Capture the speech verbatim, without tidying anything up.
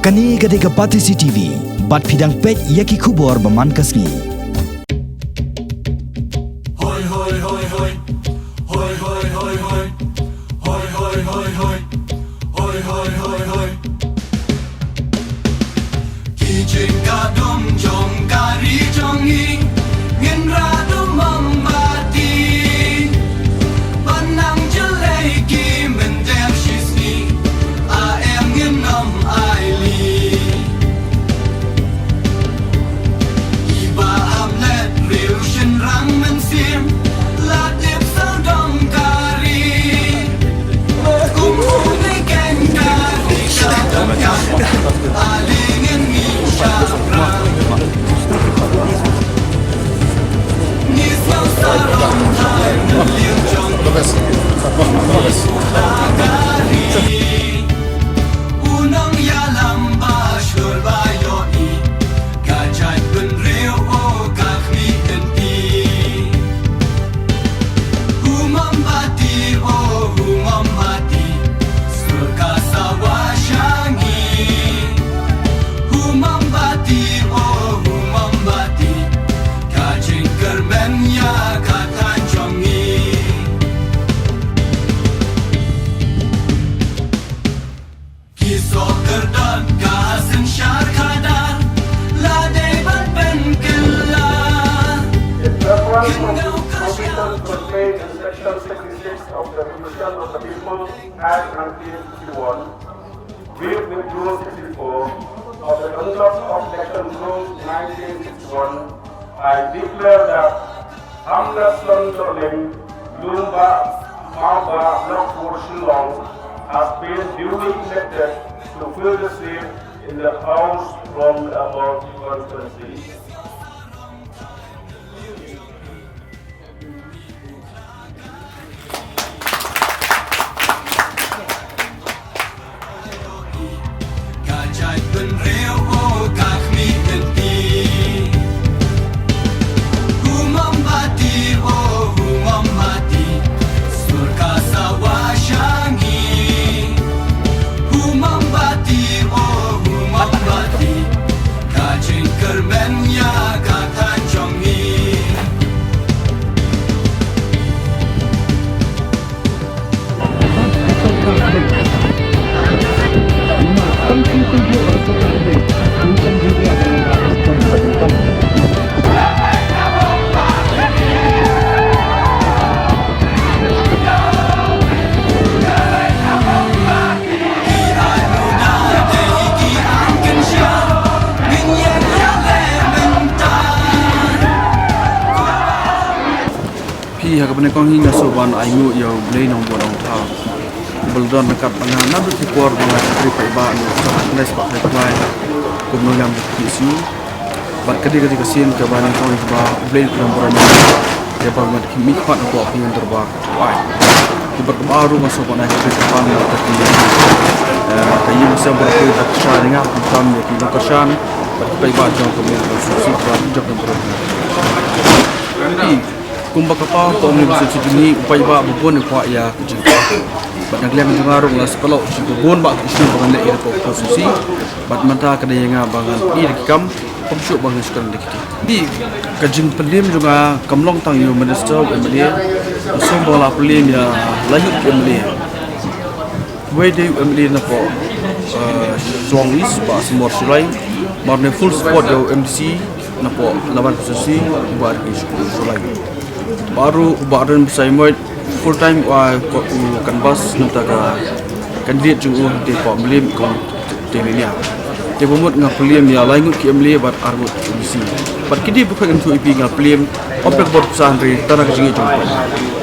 Kane ka dei ka Batesi T V, bad phi dang peit ïa ki khubor ba man ka sngi. Ki jingkadum jong ka ri jong ngi, ngin rah da u mombati. Ban nang jlei ki mynder shisngi, a em ngin ym ailad. I Bah Hamlet Riew shynrang mynsiem, la tip sawdong ka ri. Kum u dei keiñ ka ri ka dang ka, ale ngin ngeit shaphrang. Ngi sngewsarong thait na liang jong ngi. La ka ri. U nongïalam ba shlur ba ïohi, ka jaitbynriew o ka khmih lynti. U mombati o u mombati, sngewbha sa wad sha ngi. U mombati o u mombati, ka jingkyrmen ïa ka thaiñ jong ngi. Ki soh kyrdon ka synshar khadar, la dei ban pynkylla. In reference of this provision contained in section sixty-six of the Constitution of the People Act nineteen sixty-one, with Rule sixty-four of the Conduct of Election Rules nineteen sixty-one, I declare that Hamlet Son Dohling, Lumbah, Mawbah, Block four, Shillong, has been duly elected to fill the seat in the House from the above constituency. Ka jaitbynriew o ka khmih lynti. U mombati o u mombati, sngewbha sa wad sha ngi. U mombati o u mombati, ka jingkyrmen ïa ka thaiñ jong ngi. Phi ha kaba nyngkong hi nga sngewbha ban ainguh ïa U Blei Nongbuh Nongthaw, uba la don ryngkat bad nga naduh ki por ba nga shakri paidbah na u snem khatkhyndai spah khatkhyndai kum u nongïalam jong ka P S U. Bad ka dei ka dei ka sien kaba nyngkong hi kaba U Blei u kyrmen burom ïa nga, ïa ba nga da ki mihkhmat hapoh ka ïing dorbar. Wai. Ki bad kaba ar ruh nga sngewbha ban ai ka kyrpang ïa ka, eh, ka ïing seng ba la poi da ka sha ïa nga, khamtam ïa ki nongkyrshan bad ki paidbah jong ka Umling Constituency ba jong ka burom. Phi, kumba ka paw ka Umling Constituency jong ngi, u paidbah ba bun u kwah ïa ka jingkwah. Bad na ka liang jong nga ruh nga la spalok sha ba bun bah ki issue ba ngan leh ïa ka constituency. Bad mynta ka dei ïa nga ba ngan ïa ki kam, kumjuh ba ngan shu kren da ki. Phi, ka jingpynim jong nga kam long tang ïa u minister, u M L A, nga sngewbha la pynim ïa la ïuh ki M L A. Wei dei u M L A napoh, eh, Shillong East, Bah Symor Shullai, mar ne full support ïa u M D C napoh Laban Constituency, u Bah Ricky Shullai. Baroh u Bah Ardent Basaiawmoit full time u ai ko u canvass na bynta ka candidate jong u, te u Bah Mylliem Ikhongtylliah. Te ba mut nga pynim ïa lai ngut ki M L A bad ar ngut ki M D C. Bad ki dei ba khot ngam tu ipi nga pynim, ym pek bor pisa hynrei tang na ka jingïeit jong u.